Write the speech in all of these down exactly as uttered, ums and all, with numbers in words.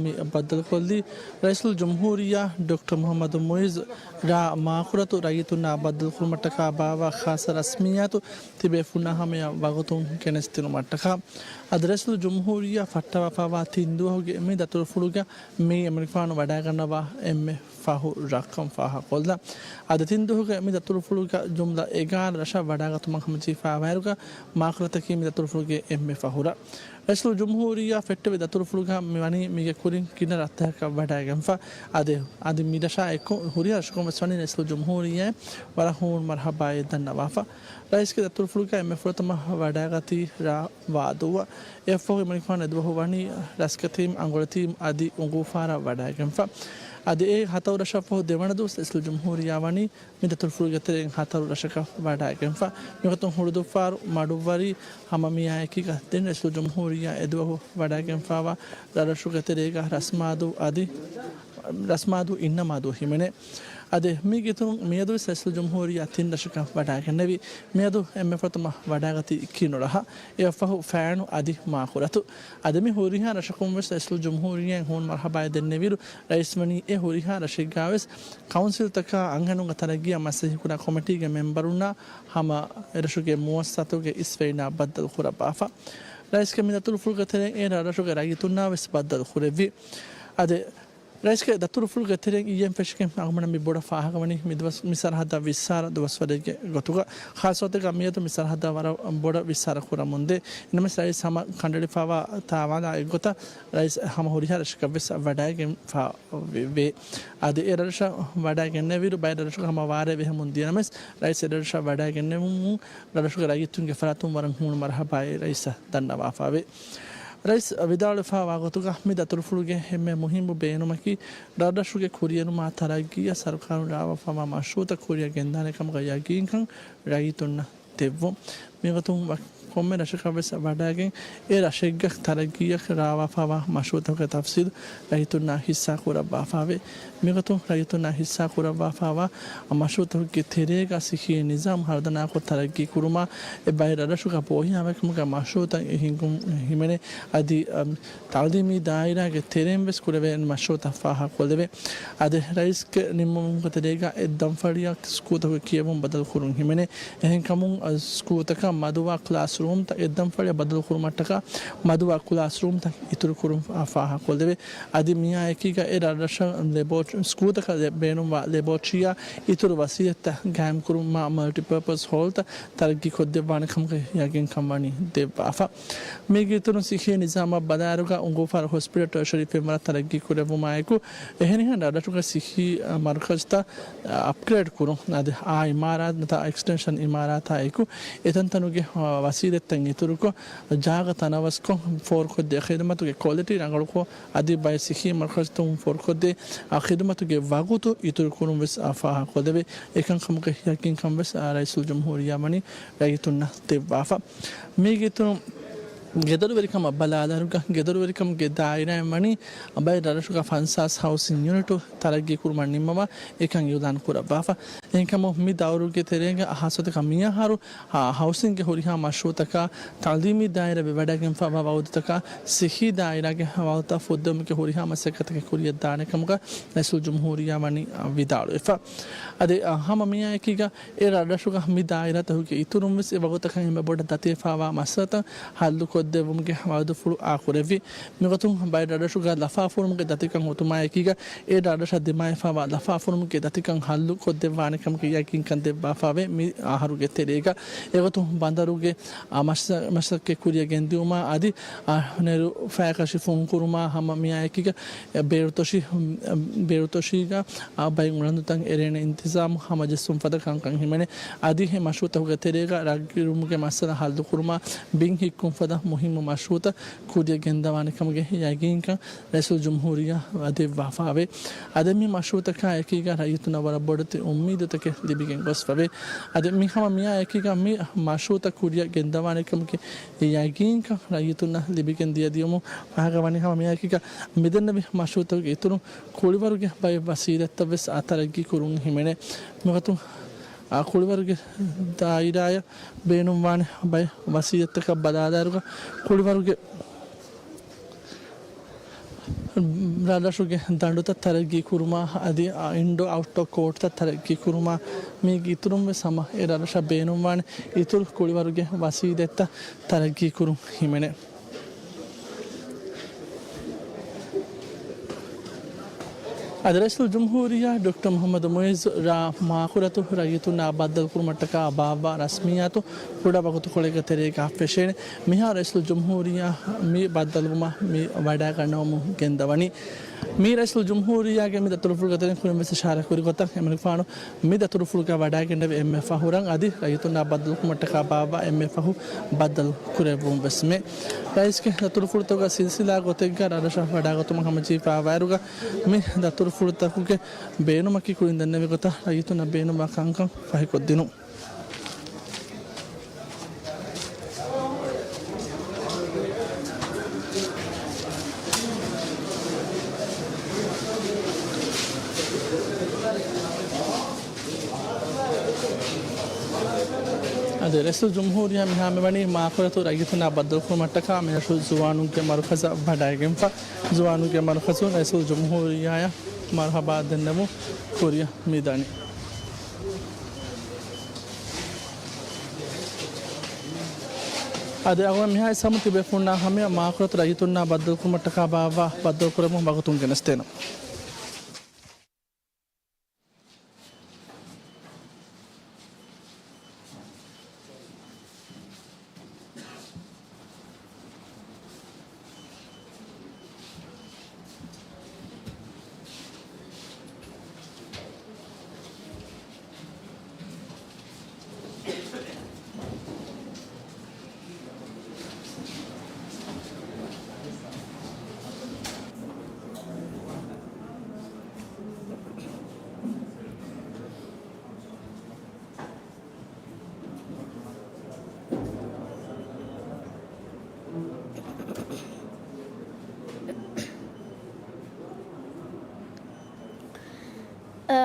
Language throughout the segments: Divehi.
މި ބައްދަލުކޮށްލީ ރައީސުލްޖުމްހޫރިއްޔާ ޑޮކްޓަރ މުޙައްމަދު މުޢިއްޒު ރ. މާކުރަތު ރައްޔިތުންނާ ބައްދަލުކުރުމަށްޓަކާ ބާއްވާ ޚާއްޞަ ރަސްމިއްޔާތު ތިބޭފުޅުންނާ ހަމަޔަށް ވަގުތުން ގެނެސްދިނުމަށްޓަކާ. އަދި ރައީސުލްޖުމްހޫރިއްޔާ ފައްޓަވާފައިވާ ތިން ދުވަހުގެ މި ދަތުރުފުޅުގަ މިއީ އެމަނިކުފާނު ވަޑައިގަންނަވާ އެންމެ ފަހު ރަށްކަން ފާހަގަކޮށްލަން. އަދި ތިން ދުވަހުގެ މި ދަތުރުފުޅުގަ ޖުމްލަ އެގާރަ ރަށަށް ވަޑައިގަތުމަށް ހަމަޖެހިފައިވާއިރުގަ މާކުރަތަކީ މި ދަތުރުފުޅުގެ އެންމެ ފަހު ރަށް. ރައީސުލްޖުމްހޫރިއްޔާ ފެއްޓެވި ދަތުރުފުޅުގަ މި ވަނީ މީގެ ކުރިން ގިނަ ރަށްތަކަކަށް ވަޑައިގެންފަ. އަދި، އަދި މި ރަށާ އެކު ހުރިހާ ރަށަކުން ވެސް ވަނީ ރައީސުލްޖުމްހޫރިއްޔާއަށް ވަރަށް ހޫނު މަރުޙަބާއެއް ދަންނަވާފަ. ރައީސްގެ ދަތުރުފުޅުގަ އެންމެ ފުރަތަމަ ވަޑައިގަތީ ރ. ވާދޫއަށް. އެއަށްފަހު އެމަނިކުފާނު އެދުވަހު ވަނީ ރަސްކަތީމް، އަނގޮޅަތީމް އަދި އުނގޫފާރަށް ވަޑައިގެންފަ. އަދި އެ ހަތަރު ރަށަށްފަހު ދެވަނަ ދުވަސް ރައީސުލްޖުމްހޫރިއްޔާ ވަނީ މި ދަތުރުފުޅުގެ ތެރެއިން ހަތަރު ރަށަކަށް ވަޑައިގެންފަ. މިގޮތުން ހުޅުދުއްފާރު، މަޑުއްވަރީ ހަމަ މިއާއެކީގަ ދެން ރައީސުލްޖުމްހޫރިއްޔާ އެދުވަހު ވަޑައިގެންފައިވާ ރަށްރަށުގެ ތެރޭގަ ރަސްމާދޫ އަދި ރަސްމާދޫ އިންނަމާދޫ ހިމެނޭ. އަދި މީގެ އިތުރުން މިއަދުވެސް ރައީސުލްޖުމްހޫރިއްޔާ ތިން ރަށަކަށް ވަޑައިގެންނެވި. މިއަދު އެންމެ ފުރަތަމަ ވަޑައިގަތީ ކިނު ރަށަށް. އެއަށްފަހު ފައިނު އަދި މާކުރަތު. އަދި މި ހުރިހާ ރަށަކުން ވެސް ރައީސުލްޖުމްހޫރިއްޔާއަށް ހޫނު މަރުޙަބާއެއް ދެންނެވިއިރު، ރައީސް ވަނީ އެ ހުރިހާ ރަށެއްގަ ވެސް ކައުންސިލްތަކާ އަންހެނުންގެ ތަރައްގީއަށް މަސައްކަތްކުރާ ކޮމިޓީގެ މެމްބަރުންނާ ހަމަ އެރަށުގެ މުއައްސަސާތަކުގެ އިސްވެރިންނާ ބައްދަލު ކުރައްވާފަ. ރައީސްގެ މި ދަތުރުފުޅުގެ ތެރެއިން އެ ރަށްރަށުގެ ރައްޔިތުންނާ ވެސް ބައްދަލު ކުރެއްވި. އަދި ރައީސްގެ ދަތުރުފުޅުގެ ތެރެއިން އިއްޔެން ފެށިގެން އަޅުގަނޑަށް މި ބޮޑަށް ފާހަގަވަނީ މި ދުވަސް މި ސަރަހައްދަށް ވިއްސާރަ ދުވަސްވަރެއްގެ ގޮތުގަ. ޚާއްޞަ ގޮތެއްގަ މިއަދު މި ސަރަހައްދަށް ވަރަށް ބޮޑަށް ވިއްސާރަ ކުރަމުންދޭ. އެންމެސް ރައީސް ހަމަ ކަނޑައެޅިފައިވާ ތާވާލާ އެއްގޮތަށް ރައީސް ހަމަ ހުރިހާ ރަށަކަށް ވެސް ވަޑައިގެންފަ ވޭ. އަދި އެ ރަށަށް ވަޑައިގެންނެވިއިރު ބައެއް ރަށަކަށް ހަމަ ވާރޭ ވެހެމުން ދިޔަނަމަސް، ރައީސް އެ ރަށަށް ވަޑައިގެންނެވުމުން ރަށުގެ ރައްޔިތުންގެ ފަރާތުން ވަރަށް ހޫނު މަރުޙަބާއެއް ރައީސަށް ދަންނަވާފައެވެ. ރައީސް ވިދާޅުވެފައިވާ ގޮތުގަ މި ދަތުރުފުޅުގެ އެންމެ މުހިއްމު ބޭނުމަކީ، ރަށްރަށުގެ ކުރިއެރުމާ ތަރައްގީއަށް ސަރުކާރުން ރާވާފައިވާ މަޝްރޫޢުތައް ކުރިއަށް ގެންދާނެ ކަމުގަ ޔަގީންކަން ރައްޔިތުންނަށް ދެއްވުން. މިގޮތުން ވަ-، ކޮންމެ ރަށަކަށް ވެސް ވަޑައިގެން، އެ ރަށެއްގެ ތަރައްގީއަށް ރާވާފައިވާ މަޝްރޫޢުތަކުގެ ތަފްސީލް ރައްޔިތުންނާ ހިއްސާ ކުރައްވާފައެވެ. މިގޮތުން ރައްޔިތުންނާ ހިއްސާ ކުރައްވާފައިވާ މަޝްރޫޢުތަކުގެ ތެރޭގަ ސިއްހީ ނިޒާމް ހަރުދަނާކޮށް ތަރައްގީ ކުރުމާ، އެ ބައެއް ރަށްރަށުގަ ބޯހިޔާވައިކަމުގެ މަޝްރޫޢުތައް ހިންގުން ހިމެނޭ. އަދި، އަ، ތަޢުލީމީ ދާއިރާގެ ތެރެއިން ވެސް ކުރެވޭނެ މަޝްރޫޢުތައް ފާހަގަކޮށްލެވޭ. އަދި ރައީސްގެ ނިންމުމުގެ ތެރޭގަ އެއް ދަންފަޅިއަށް ސްކޫލްތަކުގެ ކިޔެވުން ބަދަލުކުރުން ހިމެނޭ. އެހެންކަމުން، އަ، ސްކޫލްތަކަށް މަދުވާ ކްލާސްރޫމްތައް އެއް ދަންފަޅިއަށް ބަދަލުކުރުމަށްޓަކާ މަދުވާ ކްލާސްރޫމްތައް އިތުރުކުރުން ފާ-، ފާހަގަކޮށްލެވޭ. އަދި މިއާއެކީގަ އެ ރަށްރަށަށް ލެބޯ-، ސްކޫލްތަކަށް ލެ-، ބޭނުންވާ ލެބޯޓްރީއާ އިތުރު ވަސީލަތްތައް ގާއިމްކުރުމާ މަލްޓިޕާޕަސް ހޯލްތައް ތަރައްގީކޮށްދެއްވާނެ ކަމުގެ ޔަގީންކަން ވަނީ ދެއްވާފަ. މީގެ އިތުރުން ސިއްހީ ނިޒާމާ ބަލާއިރުގަ އުނގޫފާރު ހޮސްޕިޓަލް ޓަރޝަރީ ފެންވަރަށް ތަރައްގީ ކުރެއްވުމާއެކު، އެހެނިހެން ރަށްރަށުގެ ސިއްހީ، އަ، މަރުކަޒްތައް، އަ، އަޕްގްރޭޑް ކުރުން، އަދި އާ އިމާރާތް ނުވަތަ އެކްސްޓެންޝަން އިމާރާތާ އެކު، އެތަންތަނުގެ، އަ، ވަސީލަތްތައް އިތުރުކޮށް، ޖާގަ ތަނަވަސްކޮށް، ފޯރުކޮށްދޭ ޚިދުމަތުގެ ކޮލިޓީ ރަނގަޅުކޮށް، އަދި ބައެއް ސިއްހީ މަރުކަޒްތަކުން ފޯރުކޮށްދޭ، އަ، ޚިދުމަތުގެ ވަގުތު އިތުރުކުރުން ވެސް، އަ، ފާހަގަކޮށްލެވޭ. އެކަންކަމުގެ ޔަގީންކަން ވެސް، އަ، ރައީސުލްޖުމްހޫރިއްޔާ ވަނީ ރައްޔިތުންނަށް ދެއްވާފަ. މީގެ އިތުރުން ގެދޮރުވެރިކަމަށް ބަލާލާއިރުގަ، ގެދޮރުވެރިކަމުގެ ދާއިރާއިން ވަނީ ބައެއް ރަށްރަށުގަ ފަންސާސް ހައުސިން ޔުނިޓު ތަރައްގީ ކުރުމަށް ނިންމަވާ، އެކަން އިއުލާން ކުރައްވާފަ. އެހެންކަމުން މި ދައުރުގެ ތެރޭގަ ހާއްސަ ގޮތަކަށް މިއަހަރު، އާ، ހައުސިންގެ ހުރިހާ މަޝްރޫޢުތަކާ، ތަޢުލީމީ ދާއިރާ ވެވަޑައިގެންފައިވާ ވައުދުތަކާ، ސިއްހީ ދާއިރާގެ ވައުދުތައް ފުއްދައުމުގެ ހުރިހާ މަސައްކަތަކެއް ކުރިއަށް ދާނެ ކަމުގަ ރައީސުލްޖުމްހޫރިއްޔާ ވަނީ، އާ، ވިދާޅުވެފަ. އަދި، އާ، ހަމަ މިއާއެކީގަ އެ ރަށްރަށުގަ މި ދާއިރާތަކުގެ އިތުރުން ވެސް އެ ވަގުތަކަށް އެންމެ ބޮޑަށް ދަތިވެފައިވާ މައްސަލަތައް ހައްލުކޮށްދެއްވުމުގެ ވައުދުފުޅު އާކުރެއްވި. މިގޮތުން ބައެއް ރަށްރަށުގަ ލަފާފުރުމުގެ ދަތިކަން އޮތުމާއެކީގަ، އެ ރަށްރަށަށް ދިމާވެފައިވާ ލަފާފުރުމުގެ ދަތިކަން ހައްލު ކޮށްދެއްވާނެ ކަމުގެ ޔަގީންކަން ދެއްވާފައެވެ. މި އަހަރުގެ ތެރޭގަ އެގޮތުން ބަނދަރުގެ، އާ، މަސަ-، މަސައްކަތް ކުރިއަށް ގެންދިއުމާ އަދި، އާ، ނެރު ފަޔަކަށި ފުންކުރުމާ ހަމަ މިއާއެކީގަ ބޭރުތޮށި-، ބޭރުތޮށީގަ، އާ، ބައެއް އުޅަނދުތައް އެރޭނެ އިންތިޒާމު ހަމަޖެއްސުން ފަދަ ކަންކަން ހިމެނޭ. އަދި އެ މަޝްރޫޢުތަކުގެ ތެރޭގަ ރަށްގިރުމުގެ މައްސަލަ ހައްލުކުރުމާ ބިން ހިއްކުން ފަދަ މުހިއްމު މަޝްރޫޢުތައް ކުރިއަށް ގެންދަވާނެ ކަމުގެ ޔަގީންކަން ރައީސުލްޖުމްހޫރިއްޔާ ދެއްވާފައެވެ. އަދި މި މަޝްރޫޢުތަކާ އެކީގަ ރައްޔިތުންނަށް ވަރަށް ބޮޑެތި އުއްމީދުތަކެއް ލިބިގެން ގޮސްފައެވެ. އަދި މި ހަމަ މިއާ އެކީގަ މި މަޝްރޫޢުތައް ކުރިއަށް ގެންދަވާނެ ކަމުގެ ޔަގީންކަން ރައްޔިތުންނަށް ލިބިގެން ދިޔަދިޔުމުން ފާހަގަވަނީ ހަމަ މިއާ އެކީގަ މިދެންނެވި މަޝްރޫޢުތަކުގެ އިތުރުން ކުޅިވަރުގެ ބައެއް ވަސީލަތްތައް ވެސް އާ ތަރައްގީ ކުރުން ހިމެނޭ. މިގޮތުން އާ ކުޅިވަރުގެ ދާއިރާއަށް ބޭނުންވާނެ ބައެއް ވަސީލަތްތަކަށް ބަލާލާއިރުގަ ކުޅިވަރުގެ ރަށްރަށުގެ ދަނޑުތައް ތަރައްގީ ކުރުމާ އަދި އިންޑޯ އައުޓްޑޯ ކޯޓްތައް ތަރައްގީ ކުރުމާ މީގެ އިތުރުން ވެސް ހަމަ އެ ރަށްރަށަށް ބޭނުންވާނެ އިތުރު ކުޅިވަރުގެ ވަސީލަތްތައް ތަރައްގީ ކުރުން ހިމެނޭ. އަދި ރައީސުލްޖުމްހޫރިއްޔާ ޑޮކްޓަރ މުޙައްމަދު މުޢިއްޒު ރ މާކުރަތު ރައްޔިތުންނާ ބައްދަލުކުރުމަށްޓަކާ ބާއްވާ ރަސްމިއްޔާތު ކުޑަ ވަގުތުކޮޅެއްގެ ތެރޭގަ ފެށޭނެ. މިހާރު ރައީސުލްޖުމްހޫރިއްޔާ މި ބައްދަލުވުމަށް މި ވަޑައިގަންނަވަމުން ގެންދަވަނީ. މީ ރައީސުލްޖުމްހޫރިއްޔާގެ މި ދަތުރުފުޅުގެ ތެރެއިން ކުރިން ވެސް އިޝާރާތް ކުރި ގޮތަށް އެމަނިކުފާނު މި ދަތުރުފުޅުގަ ވަޑައިގެންނެވި އެންމެ ފަހު ރަށް އަދި ރައްޔިތުންނާ ބައްދަލުކުރުމަށްޓަކާ ބާއްވާ އެންމެ ފަހު ބައްދަލު ކުރެއްވުން ވެސް މެ. ރައީސްގެ ދަތުރުފުޅުތަކުގެ ސިލްސިލާ ގޮތެއްގަ ރަށްރަށަށް ވަޑައިގަތުމަށް ހަމަޖެހިފައިވާއިރުގަ މި ދަތުރުފުޅުތަކުގެ ބޭނުމަކީ ކުރިން ދެންނެވި ގޮތަށް ރައްޔިތުންނަށް ބޭނުންވާ ކަންކަން ފަހިކޮށްދިނުން. އަދި ރައީސުލްޖުމްހޫރިއްޔާ މިހާ މިވަނީ މާކުރަތު ރައްޔިތުންނާ ބައްދަލުކުރުމަށްޓަކާ މިރަށު ޒުވާނުންގެ މަރުކަޒަށް ވަޑައިގެންފަ. ޒުވާނުންގެ މަރުކަޒުން ރައީސުލްޖުމްހޫރިއްޔާއަށް މަރުޙަބާ ދެންނެވުން ކުރިއަށް މިދަނީ. އަދި އަޅުގަނޑު މިހާ އިސް ހަމަ ތިބޭފުޅުންނާ ހަމަޔަށް މާކުރަތު ރައްޔިތުންނާ ބައްދަލުކުރުމަށްޓަކާ ބާއްވާ ބައްދަލުކުރެއްވުމަށް ވަގުތުން ގެނެސްދޭނަން.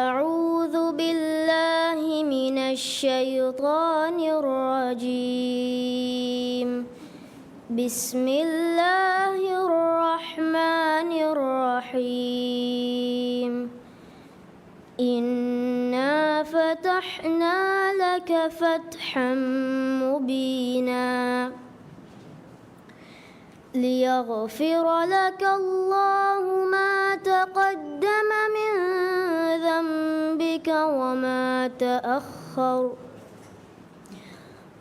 أعوذ بالله من الشيطان الرجيم. بسم الله الرحمن الرحيم. إنا فتحنا لك فتحا مبينا. ليغفر لك الله ما تقدم من ذنبك وما تأخر،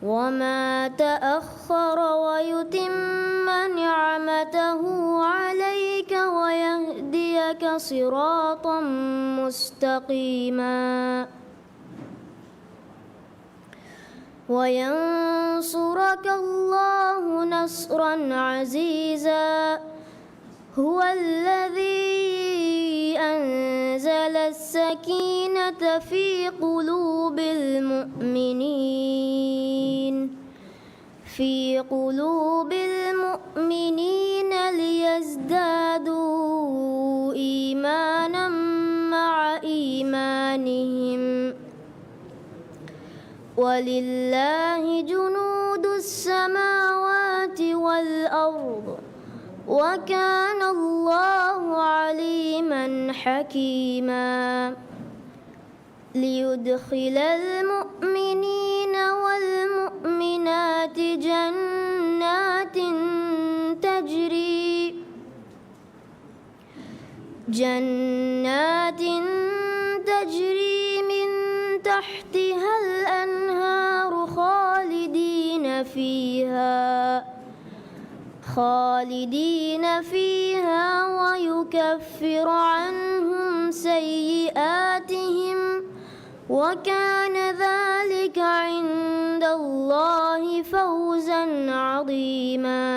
وما تأخر ويتم نعمته عليك ويهديك صراطا مستقيما. وينصرك الله نصرا عزيزا. هو الذي أنزل السكينة في قلوب المؤمنين، في قلوب المؤمنين ليزدادوا إيمانا مع إيمانهم، ولله جنود السماوات والأرض، وكان الله عليما حكيما. ليدخل المؤمنين والمؤمنات جنات تجري جنات تجري من تحتها الأنهار خالدين فيها، خالدين فيها ويكفر عنهم سيئاتهم، وكان ذلك عند الله فوزا عظيما.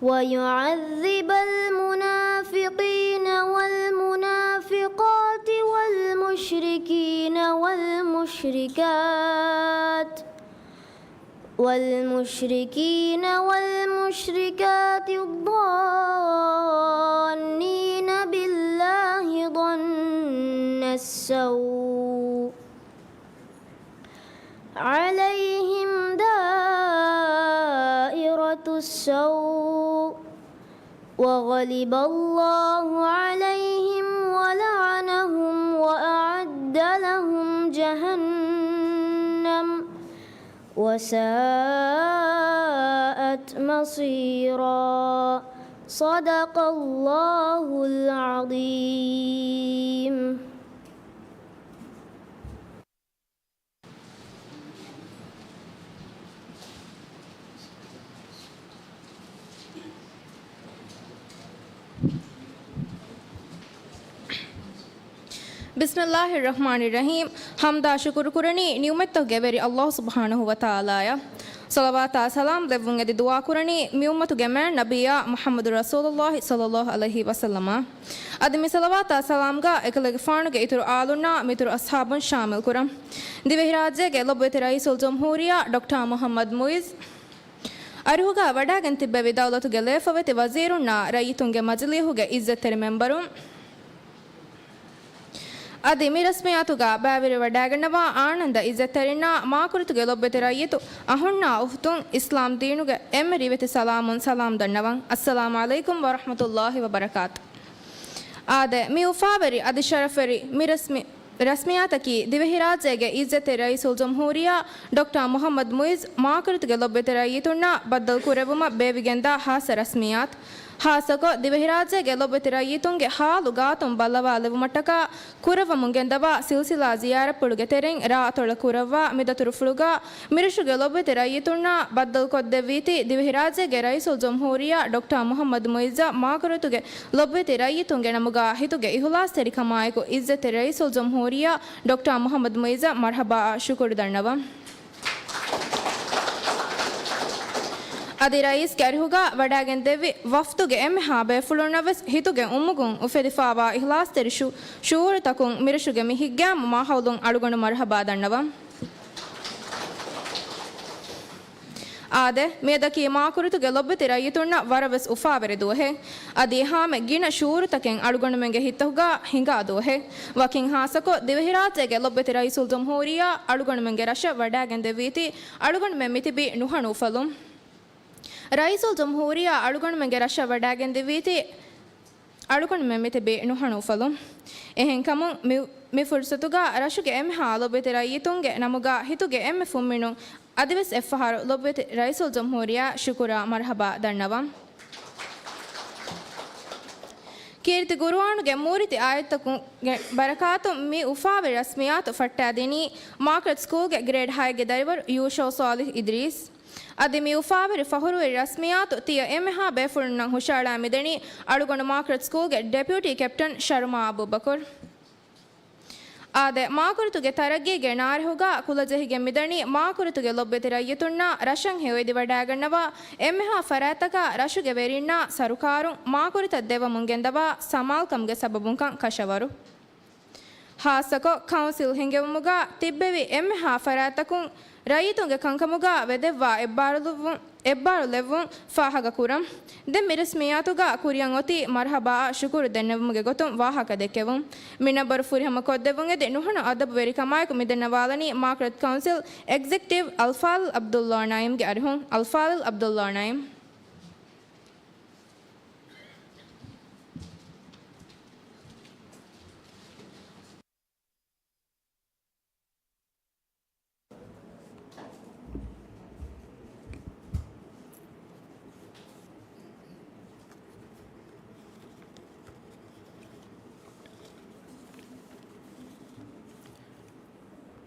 ويعذب المنافقين والمنافقات والمشركين والمشركات، والمشركين والمشركات الظانين بالله ظن السوء، عليهم دائرة السوء، وغضب الله عليهم ولعنهم وأعد لهم جهنم وساءت مصيرا. صدق الله العظيم. بسم الله الرحمن الرحيم. ޙަމްދާ ޝުކުރު ކުރަނީ ނިޢުމަތްތަކުގެ ވެރި ﷲ ސުބްޙާނަހޫ ވަތަޢާލާއަށް. ޞަލަވާތާ ސަލާމް ލެއްވުން އެދި ދުޢާ ކުރަނީ މި އުއްމަތުގެ މާތް ނަބިއްޔާ މުޙައްމަދު ރަސޫލުﷲ ޞައްލަﷲ ޢަލައިހި ވަސައްލަމަށް. އަދި މި ޞަލަވާތާ ސަލާމްގަ އެކަލޭގެފާނުގެ އިތުރު އާލުންނާ މިތުރު އަޞްޙާބުން ޝާމިލް ކުރަން. ދިވެހިރާއްޖޭގެ ލޮބުވެތި ރައީސުލްޖުމްހޫރިއްޔާ ޑޮކްޓާ މުޙައްމަދު މުޢިއްޒު އަރިހުގަ ވަޑާގެން ތިއްބެވި ދައުލަތުގެ ލޭފަވެތި ވަޒީރުންނާ ރައްޔިތުންގެ މަޖިލީހުގެ އިއްޒަތްތެރި މެންބަރުން، އަދި މި ރަސްމިއްޔާތުގަ ބައިވެރިވެވަޑައިގަންނަވާ އާންނަންދަ އިއްޒަތްތެރިންނާ މާކުރިތުގެ ލޮބުވެތި ރައްޔިތު އަހުންނާ އުޚްތުން އިސްލާމް ދީނުގެ އެންމެ ރިވެތި ސަލާމުން ސަލާމް ދަންނަވަން. އައްސަލާމު ޢަލައިކުމް ވަރަޙްމަތުﷲ ވަބަރަކާތު. އާދެ، މި އުފާވެރި އަދި ޝަރަފްވެރި މި ރަސްމި ރަސްމިއްޔާތަކީ، ދިވެހިރާއްޖޭގެ އިއްޒަތްތެރި ރައީސުލްޖުމްހޫރިއްޔާ ޑޮކްޓާ މުޙައްމަދު މުޢިއްޒު މާކުރިތުގެ ލޮބުވެތި ރައްޔިތުންނާ ބައްދަލު ކުރެއްވުމަށް ބޭއްވިގެންދާ ޚާއްޞަ ރަސްމިއްޔާތު. ޚާއްޞަކޮށް، ދިވެހިރާއްޖޭގެ ލޮބުވެތި ރައްޔިތުންގެ ހާލު ގާތުން ބައްލަވާލެވުމަށްޓަކާ ކުރައްވަމުން ގެންދަވާ ސިލްސިލާ ޒިޔާރަތްޕުޅުގެ ތެރެއިން ރާއަތޮޅަށް ކުރައްވާ މި ދަތުރުފުޅުގަ މިރަށުގެ ލޮބުވެތި ރައްޔިތުންނާ ބައްދަލުކޮށްދެއްވީތީ، ދިވެހިރާއްޖޭގެ ރައީސުލްޖުމްހޫރިއްޔާ ޑޮކްޓާ މުޙައްމަދު މުޢިއްޒަށް މާކުރިތުގެ ލޮބުވެތި ރައްޔިތުންގެ ނަމުގަ ހިތުގެ އިޚްލާޞްތެރިކަމާއެކު އިއްޒަތްތެރި ރައީސުލްޖުމްހޫރިއްޔާ ޑޮކްޓާ މުޙައްމަދު މުޢިއްޒަށް މަރްޙަބާއާ ޝުކުރު ދަންނަވަން. އަދި ރައީސްގެ އަރިހުގަ ވަޑާގެންދެއްވި ވަފްދުގެ އެންމެހާ ބޭފުޅުންނަށް ވެސް ހިތުގެ އުމުގުން އުފެދިފާވާ އިޚްލާޞްތެރި ޝު-، ޝުޢޫރުތަކުން މިރަށުގެ މި ހިތްގައިމު މާހައުލުން އަޅުގަނޑު މަރްޙަބާ ދަންނަވަން. އާދެ، މިއަދަކީ މާކުރިތުގެ ލޮބުވެތި ރައްޔިތުންނަށް ވަރަށް ވެސް އުފާވެރި ދުވަހެއް. އަދި އެހާމެ ގިނަ ޝުޢޫރުތަކެއް އަޅުގަނޑުމެންގެ ހިތްތަކުގަ ހިނގާ ދުވަހެއް. ވަކިން ޚާއްޞަކޮށް، ދިވެހިރާއްޖޭގެ ލޮބުވެތި ރައީސުލްޖުމްހޫރިއްޔާ އަޅުގަނޑުމެންގެ ރަށަށް ވަޑާގެންދެއްވީތީ، އަޅުގަނޑުމެން މިތިބީ ނުހަނު އުފަލުން. ރައީސުލްޖުމްހޫރިއްޔާ އަޅުގަނޑުމެންގެ ރަށަށް ވަޑާގެންދެއްވީތީ، އަޅުގަނޑުމެން މިތިބީ ނުހަނު އުފަލުން. އެހެންކަމުން، މި، މި ފުރުޞަތުގަ ރަށުގެ އެންމެހާ ލޮބުވެތި ރައްޔިތުންގެ ނަމުގަ ހިތުގެ އެންމެ ފުންމިނުން އަދިވެސް އެއްފަހަރު ލޮބުވެތި ރައީސުލްޖުމްހޫރިއްޔާ ޝުކުރާ މަރްޙަބާ ދަންނަވަން. ކީރިތި ގުރުއާނުގެ މޫރިތި އާޔަތްތަކުގެ ބަރަކާތުން މި އުފާވެރި ރަސްމިއްޔާތު ފައްޓައިދިނީ މާކްރެޓް ސްކޫލްގެ ގްރޭޑް ހައެއްގެ ދަރިވަރު ޔޫޝައު ޞާލިޙް އިދްރީސް. އަދި މި އުފާވެރި ފަޚުރުވެރި ރަސްމިއްޔާތު ތިޔަ އެންމެހާ ބޭފުޅުންނަށް ހުށައަޅާ މިދަނީ އަޅުގަނޑު މާކްރެޓް ސްކޫލްގެ ޑެޕިއުޓީ ކެޕްޓަން ޝަރުމާ އަބޫބަކުރު. އާދެ، މާކުރިތުގެ ތަރައްގީގެ ނާރެހުގަ ކުލަޖެހިގެން މިދަނީ މާކުރިތުގެ ލޮބުވެތި ރައްޔިތުންނާ ރަށަށް ހެޔޮއެދިވަޑައިގަންނަވާ އެންމެހާ ފަރާތްތަކާ ރަށުގެ ވެރިންނާ ސަރުކާރުން މާކުރިތައް ދެއްވަމުން ގެންދަވާ ސަމާލުކަމުގެ ސަބަބުންކަން ކަށަވަރު. ޚާއްޞަކޮށް، ކައުންސިލް ހިންގެވުމުގަ ތިއްބެވި އެންމެހާ ފަރާތްތަކުން ރައްޔިތުންގެ ކަންކަމުގަ ވެދެއްވާ އެއްބާރުލުއްވުން، އެއްބާރުލެއްވުން ފާހަގަކުރަން. ދެން މި ރަސްމިއްޔާތުގަ ކުރިއަށް އޮތީ މަރްޙަބާއަށް ޝުކުރު ދެންނެވުމުގެ ގޮތުން ވާހަކަ ދެއްކެވުން. މި ނަންބަރު ފުރިހަމަ ކޮށްދެއްވުން އެދި ނުހަނު އަދަބުވެރިކަމާއެކު މި ދަންނަވާލަނީ މާކްރެޓް ކައުންސިލް އެގްޒެކްޓިވް އަލްފާޟިލް ޢަބްދުﷲ ނަޢީމްގެ އަރިހުން. އަލްފާޟިލް ޢަބްދުﷲ ނަޢީމް.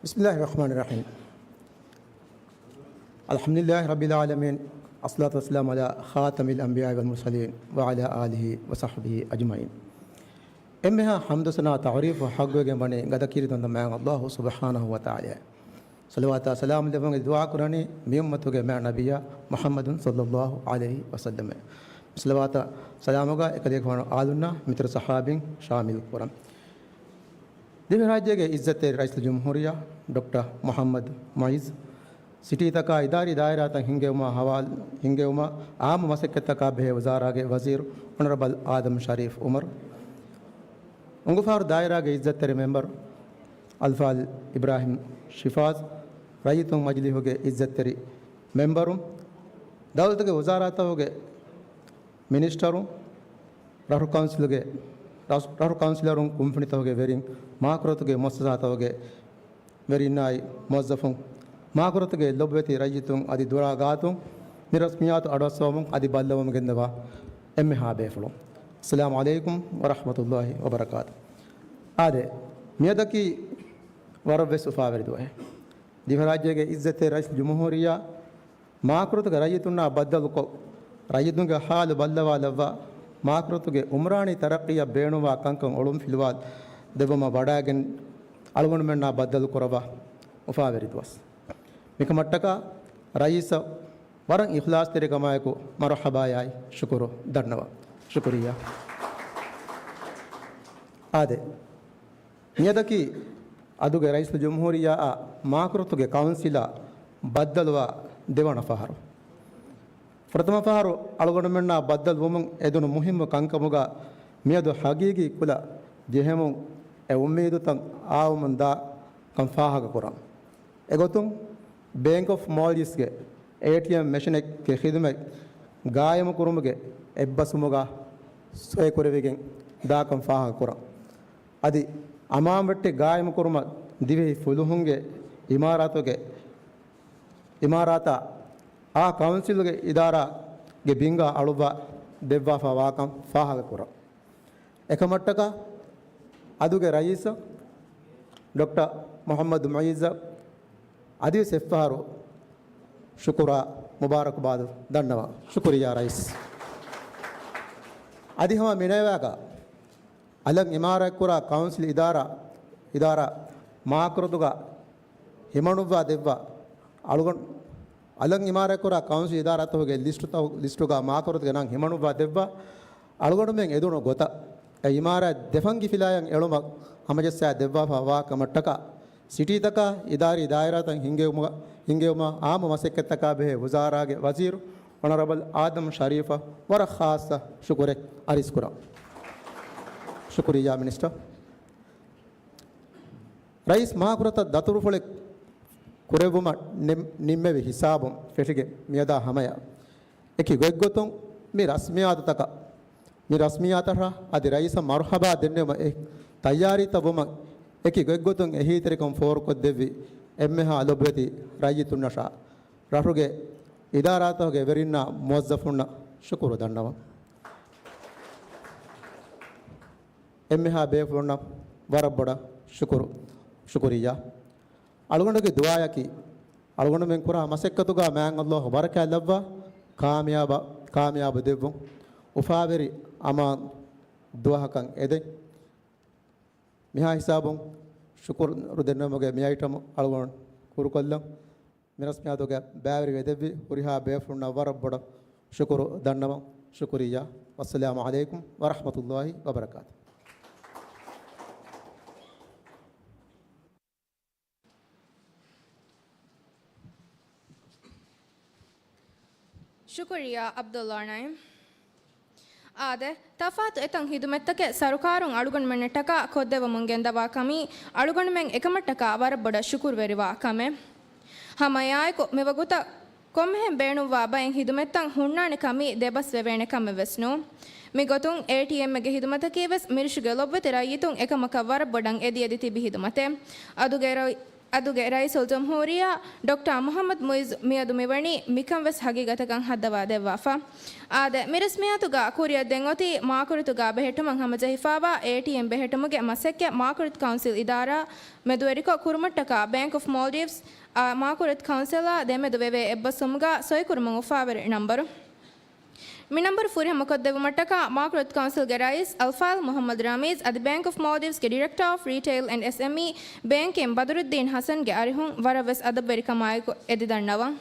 بسم الله الرحمن الرحيم. الحمد لله رب العالمين. الصلاة والسلام على خاتم الأنبياء والمرسلين وعلى آله وصحبه أجمعين. އެންމެހާ ޙަމްދު ސަނާ ތަޢުރީފު ޙައްޤުވެގެން ވަނީ ގަދަ ކީރިތި ވަންދަ މާތް ﷲ ސުބްޙާނަހޫ ވަތަޢާލާ. ޞަލަވާތާ ސަލާމް ލެއްވުން ދުޢާ ކުރަނީ މި އުއްމަތުގެ މާތް ނަބިއްޔާ މުޙައްމަދު ޞައްލަﷲ ޢަލައިހި ވަސައްލަމަށް. ޞަލަވާތާ ސަލާމުގަ އެކަލޭގެފާނު އާލުންނާ މިތުރު ޞަޙާބީން ޝާމިލް ކުރަން. ދިވެހިރާއްޖޭގެ އިއްޒަތްތެރި ރައީސުލްޖުމްހޫރިއްޔާ ޑޮކްޓަރ މުޙައްމަދު މުޢިއްޒު، ސިޓީތަކާ އިދާރީ ދާއިރާތައް ހިންގެވުމާ ހަވާލު، ހިންގެވުމާ އާއްމު މަސައްކަތްތަކާ ބެހޭ ވުޒާރާގެ ވަޒީރު އޮނަރަބަލް އާދަމް ޝަރީފް އުމަރު، އުނގުފާރު ދާއިރާގެ އިއްޒަތްތެރި މެމްބަރު އަލްފާޟިލް އިބްރާހިމް ޝިފާޒް، ރައްޔިތުން މަޖިލީހުގެ އިއްޒަތްތެރި މެމްބަރު، ދައުލަތުގެ ވުޒާރާތަކުގެ މިނިސްޓަރު، ރަށު ކައުންސިލުގެ، ރަށު، ރަށު ކައުންސިލަރުން، ކުންފުނިތަކުގެ ވެރިން، މާކުރަތުގެ މުއައްސަސާތަކުގެ ވެރިންނާއި މުވައްޒަފުން، މާކުރަތުގެ ލޮބުވެތި ރައްޔިތުން އަދި ދުރާ ގާތުން މި ރަސްމިއްޔާތު އަޑުއައްސަވަމުން އަދި ބައްލަވަމުން ގެންދަވާ އެންމެހާ ބޭފުޅުން. އައްސަލާމު ޢަލައިކުމް ވަރަޙްމަތުﷲި ވަބަރަކާތު. އާދެ، މިއަދަކީ ވަރަށްވެސް އުފާވެރި ދުވަހެއް. ދިވެހިރާއްޖޭގެ އިއްޒަތްތެރި ރައީސުލްޖުމްހޫރިއްޔާ މާކުރަތުގެ ރައްޔިތުންނާ ބައްދަލުކޮށް، ރައްޔިތުންގެ ހާލު ބައްލަވާލައްވާ، މާކުރަތުގެ އުމްރާނީ ތަރައްޤީއަށް ބޭނުންވާ ކަންކަން އޮޅުންފިލުވާލަ ދެއްވުމަށް ވަޑައިގެން، އަޅުގަނޑުމެންނާ ބައްދަލު ކުރައްވާ އުފާވެރި ދުވަސް. މިކަމަށްޓަކާ ރައީސަށް ވަރަށް އިޚްލާޞްތެރިކަމާއެކު މަރުޙަބާޔާއި ޝުކުރު ދަންނަވަން. ޝުކުރިއްޔާ. އާދެ، މިއަދަކީ އަދުގެ ރައީސުލްޖުމްހޫރިއްޔާއާ މާކުރަތުގެ ކައުންސިލާ ބައްދަލުވާ ދެވަނަ ފަހަރު. ފުރަތަމަ ފަހަރު އަޅުގަނޑުމެންނާ ބައްދަލުވުމުން އެދުނު މުހިއްމު ކަންކަމުގަ މިއަދު ހަގީގީ ކުލަ ޖެހެމުން އެ އުއްމީދުތައް އާވަމުން ދާ ކަން ފާހަގަކުރަން. އެގޮތުން، ބޭންކް އޮފް މޯލްޑިވްސްގެ އޭޓީއެމް މެޝިނެއްގެ ޚިދުމަތް ގާއިމުކުރުމުގެ އެއްބަސްވުމުގަ ސޮއިކުރެވިގެން ދާކަން ފާހަގަކުރަން. އަދި އަމާންވެއްޓި ގާއިމުކުރުމަށް ދިވެހި ފުލުހުންގެ އިމާރާތުގެ، އިމާރާތާ އާ ކައުންސިލުގެ އިދާރާގެ ބިންގާ އަޅުއްވާ ދެއްވާފަ ވާކަން ފާހަގަކުރަން. އެކަމަށްޓަކާ އަދުގެ ރައީސަށް ޑޮކްޓަރ މުޙައްމަދު މުޢިއްޒަށް އަދިވެސް އެއްފަހަރު ޝުކުރާ މުބާރަކުބާދު ދަންނަވަން. ޝުކުރިއްޔާ ރައީސް. އަދި ހަމަ މިނައިވާގަ އަލަށް އިމާރާތްކުރާ ކައުންސިލް އިދާރާ، އިދާރާ މާކުރަތުގަ ހިމަނުއްވާ ދެއްވާ އަޅުގަނޑު، އަލަށް އިމާރާތްކުރާ ކައުންސިލް އިދާރާތަކުގެ ލިސްޓުތައް، ލިސްޓުގަ މާކުރަތުގެ ނަން ހިމަނުއްވާ ދެއްވާ އަޅުގަނޑުމެން އެދުނު ގޮތަށް އެ އިމާރާތް ދެ ފަންގި ފިލާޔަށް އެޅުމަށް ހަމަޖައްސާ ދެއްވާފަ ވާ ކަމަށްޓަކާ، ސިޓީތަކާ އިދާރީ ދާއިރާތައް ހިންގެވުމަށް، ހިންގެވުމަށް އާއްމު މަސައްކަތްތަކާ ބެހޭ ވުޒާރާގެ ވަޒީރު އޮނަރަބަލް އާދަމް ޝަރީފަށް ވަރަށް ޚާއްޞަ ޝުކުރެއް އަރިސްކުރަން. ޝުކުރިއްޔާ މިނިސްޓަރ. ރައީސް މާކުރަތަށް ދަތުރުފުޅެއް ކުރެއްވުމަށް ނިން-، ނިންމެވި ހިސާބުން ފެށިގެން މިއަދާ ހަމަޔަށް އެކި ގޮތްގޮތުން މި ރަސްމިއްޔާތުތަކަށް، މި ރަސްމިއްޔާތަށާ އަދި ރައީސަށް މަރުޙަބާ ދެންނެވުމަށް އެ ތައްޔާރީތައް ވުމަށް އެކި ގޮތްގޮތުން އެހީތެރިކަން ފޯރުކޮށްދެއްވި އެންމެހާ ލޮބުވެތި ރައްޔިތުންނަށާ ރަށުގެ އިދާރާތަކުގެ ވެރިންނާ މުވައްޒަފުންނަށް ޝުކުރު ދަންނަވަން. އެންމެހާ ބޭފުޅުންނަށް ވަރަށް ބޮޑަށް ޝުކުރު، ޝުކުރިއްޔާ. އަޅުގަނޑުގެ ދުޢާއަކީ، އަޅުގަނޑުމެން ކުރާ މަސައްކަތުގަ މާތް ﷲ ބަރަކާތް ލައްވާ، ކާމިޔާބަށް، ކާމިޔާބު ދެއްވުން، އުފާވެރި އަމާން ދުވަހަކަށް އެދެން. މިހާ ހިސާބުން ޝުކުރު ދެންނެވުމުގެ މި އައިޓަމް އަޅުގަނޑު ކުރުކޮށްލަން. މި ރަސްމިއްޔާތުގަ ބައިވެރިވެ ދެއްވި ހުރިހާ ބޭފުޅުންނަށް ވަރަށް ބޮޑަށް ޝުކުރު ދަންނަވަން. ޝުކުރިއްޔާ. ވައްސަލާމު ޢަލައިކުމް ވަރަޙްމަތުﷲި ވަބަރަކާތު. ޝުކުރިއްޔާ ޢަބްދުﷲ ނަޢީމް. އާދެ، ތަފާތު އެތަން ހިދުމަތްތަކެއް ސަރުކާރުން އަޅުގަނޑުމެންނަށްޓަކާ ކޮށްދެވަމުން ގެންދަވާ ކަމީ އަޅުގަނޑުމެން އެކަމަށްޓަކާ ވަރަށް ބޮޑަށް ޝުކުރުވެރިވާ ކަމެއް. ހަމައެއާއެކު މިވަގުތަށް ކޮންމެހެން ބޭނުންވާ ބައެއް ހިދުމަތްތައް ހުންނާނެ ކަމީ ދެބަސްވެވޭނެ ކަމެއް ވެސް ނޫން. މިގޮތުން އޭޓީއެމްގެ ހިދުމަތަކީ ވެސް މިރިށުގެ ލޮބުވެތި ރައްޔިތުން އެކަމަކަށް ވަރަށް ބޮޑަށް އެދި އެދި ތިބި ހިދުމަތެއް. އަދުގެ ރައި-، އަދުގެ ރައީސުލްޖުމްހޫރިއްޔާ ޑޮކްޓަރ މުޙައްމަދު މުޢިއްޒު މިއަދު މިވަނީ މިކަން ވެސް ހަގީގަތަކަށް ހައްދަވާ ދެއްވާފަ. އާދެ، މި ރަސްމިއްޔާތުގަ ކުރިއަށް ދެން އޮތީ މާކުރަތުގަ ބެހެއްޓުމަށް ހަމަޖެހިފައިވާ އޭޓީއެމް ބެހެއްޓުމުގެ މަސައްކަތް މާކުރަތު ކައުންސިލް އިދާރާ މެދުވެރިކޮށް ކުރުމަށްޓަކާ ބޭންކް އޮފް މޯލްޑިވްސް އާ މާކުރަތު ކައުންސިލާ ދެމެދު ވެވޭ އެއްބަސްވުމުގަ ސޮއިކުރުމަށް އުފާވެރި ނަންބަރު. މި ނަންބަރު ފުރިހަމަކޮށްދެއްވުމަށްޓަކާ މާކުރަތު ކައުންސިލްގެ ރައީސް އަލްފާޟިލް މުޙައްމަދު ރަމީޒް އަދި ބޭންކް އޮފް މޯލްޑިވްސްގެ ޑިރެކްޓަރ އޮފް ރީޓެއިލް އެންޑް އެސްއެމްއީ ބޭންކިން ބަދުރުއްދީން ޙަސަންގެ އަރިހުން ވަރަށްވެސް އަދަބުވެރިކަމާއެކު އެދިދަންނަވަން.